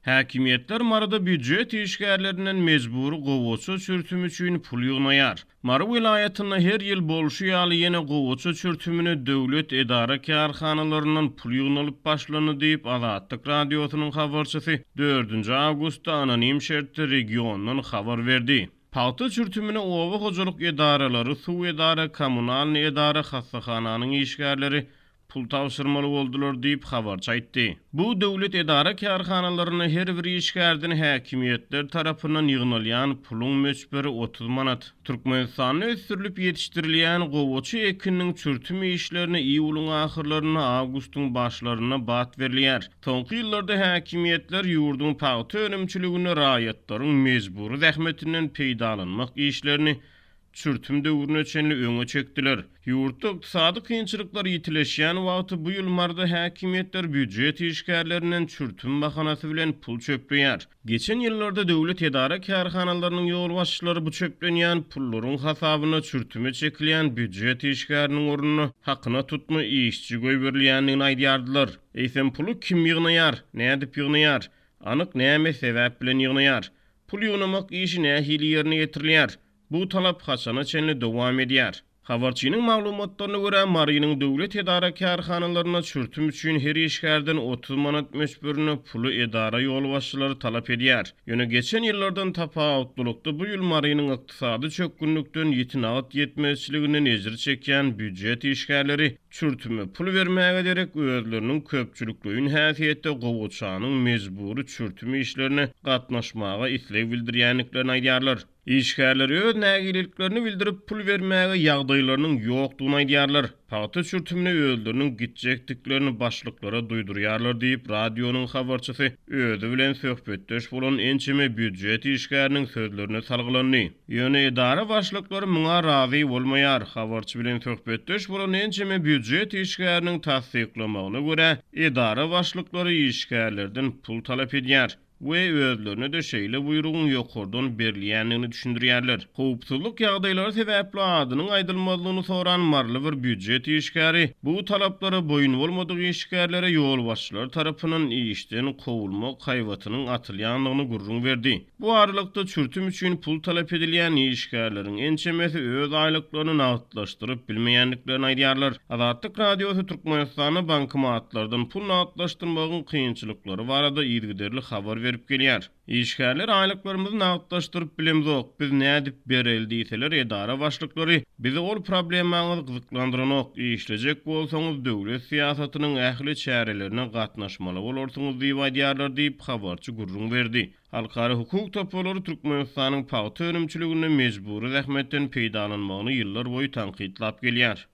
Häkimiýetler Maryda býujet işgärlerinden mejbury gowaça çürtümi üçin pul ýygnaýar. Mary welaýatynda her ýyl bolşy ýaly ýene gowaça çürtümine döwlet edara-kärhanalaryndan pul ýygnalyp başlandy diýip, Azatlyk Radiosynyň habarçysy dördünji awgustda anonim şertde regiondan habar berdi. Pagta çürtümine oba hojalyk edaralary, suw edara, kommunalnyý edara, hassahananyň işgärleri, pul tabşyrmaly boldular diýip, habarçy aýtdy. Bu döwlet edara-kärhanalarynda her bir işgärden häkimiýetler tarapyndan ýygnalýan puluň möçberi 30 manat. Türkmenistanda ösdürilip ýetişdirilýän gowaça ekininiň çürtüm işlerine iýulyň ahyrlarynda, awgustyň başlarynda bat berilýär. Soňky ýyllarda häkimiýetler ýurduň pagta önümçiliginde raýatlaryň mejbury zähmetinden peýdalanmak işlerini çürtüm döwrüne çenli öňe çekdiler. Ýurtda ykdysady kynçylyklar ýitileşýän wagty bu ýyl Maryda häkimiýetler býujet işgärlerinden çürtüm bahanasy bilen pul çöpleýär. Geçen ýyllarda döwlet edara-kärhanalarynyň ýolbaşçylary bu çöplenýän pullaryň hasabyna çürtüme çekilýän býujet işgäriniň ornuna hakyna tutma işçi goýberilýändigini aýdýardylar. Eýsem puly kim ýygnaýar, nädip ýygnaýar, anyk näme sebäp bilen ýygnaýar? Pul ýygnamak işi nähili ýerine ýetirilýär? Bu talap haçana çenli dowam edýär? Habarçynyň maglumatlaryna görä, Marynyň döwlet edara-kärhanalarynda çürtüm üçin her işgärden 30 manat möçberinde puly edara ýolbaşçylary talap edýär. Ýöne geçen ýyllardan tapawutlylykda bu ýyl Marynyň ykdysady çökgünlikden ýiti nagt ýetmezçiliginden ejir çekýän býujet işgärleri çürtüme pul bermäge derek özleriniň köpçülikleýin häsiýetde gowaçanyň mejbury çürtüm işlerine gatnaşmaga isleg bildirýändiklerini aýdýarlar. Işgärler öz nägileliklerini bildirip, pul bermäge ýagdaýlarynyň ýokdugyny aýdýarlar. Pagta çürtümine özleriniň gitjekdiklerini başlyklara duýdurýarlar diýip, radionyň habarçysy özi bilen söhbetdeş bolan ençeme býujet işgäriniň sözlerine salgylandy. Ýöne edara başlyklary muňa razy bolmaýar. Habarçy bilen söhbetdeş bolan ençeme býujet işgäriniň tassyklamagyna görä, edara başlyklary işgärlerden pul talap edýär. we özlerine-de şeýle buýrugyň ýokardan berilýändigini düşündirýärler. Howpsuzlyk ýagdaýlary sebäpli adynyň aýdylmazlygyny soran maryly bir býujet işgäri bu talaplara boýun bolmadyk işgärlere ýolbaşçylar tarapyndan işden kowulmak haýbatynyň atylýandygyny gürrüň berdi. Bu aralykda, çürtüm üçin pul talap edilýän işgärleriň ençemesi öz aýlyklaryny nagtlaşdyryp bilmeýändiklerini aýdýarlar. Azatlyk Radiosy Türkmenistanda bankomatlardan pul nagtlaşdyrmagyň kynçylyklary barada yzygiderli habar berip gelýär. Işgärler aýlyklarymyzy nagtlaşdyryp bilemzok, biz nädip bereli diýseler, edara başlyklary bizi ol problemaňyz gyzyklandyranok, işlejek bolsaňyz döwlet syýasatynyň ähli çärelerine gatnaşmaly bolarsyňyz diýip aýdýarlar diýip, habarçy gürrüň berdi. Halkara hukuk toparlary Türkmenistanyň pagta önümçiliginde mejbury zähmetden peýdalanmagyny ýyllar boýy tankytlap gelýär.